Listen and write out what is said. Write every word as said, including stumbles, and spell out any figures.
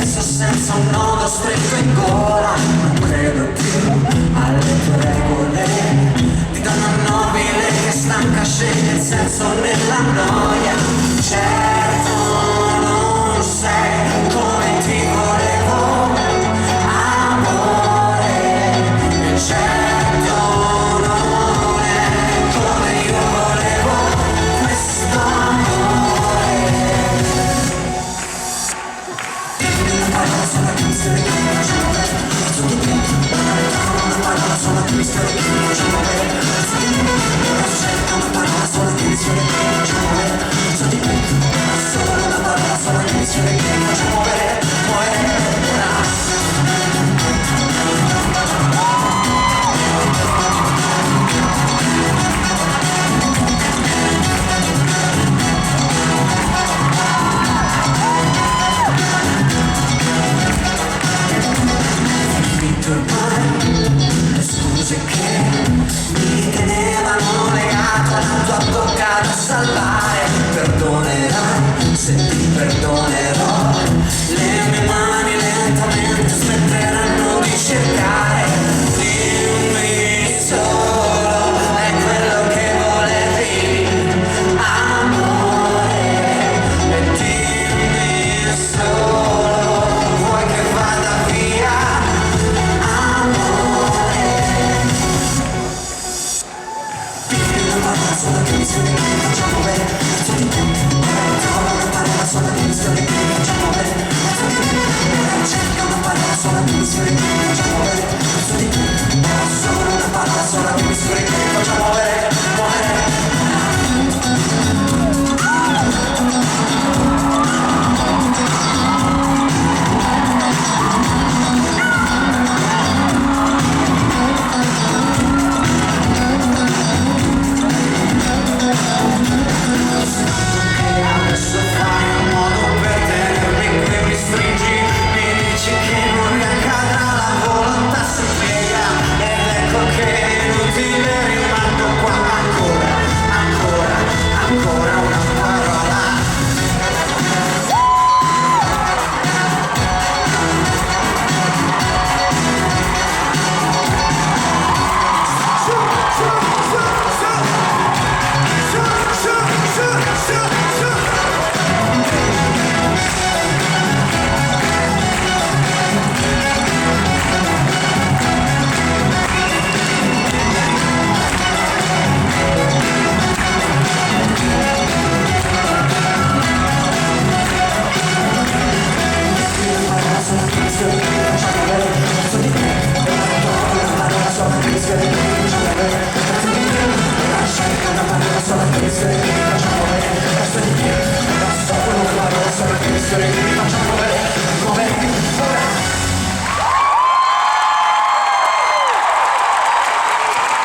Senza un nodo stretto in gola, non credo più alle tue regole. Di donna nobile che stanca sceglie il senso nella noia. Certo non sei come ti volevo, amore, e certo non è come io volevo questo amore. Finito ormai le scuse che mi tenevano legato alla tua bocca da salvare. Perdonerai se ti perdonerò. Le mie mani lentamente smetteranno di cercare. Dimmi solo, è quello che volevi, amore, e dimmi solo, vuoi che vada via, amore? Adesso fai un modo per tenermi qui, mi stringi, mi dici che non riaccadrà, la volontà si piega, ed ecco che è inutile, rimango qua ancora, ancora, ancora una parola.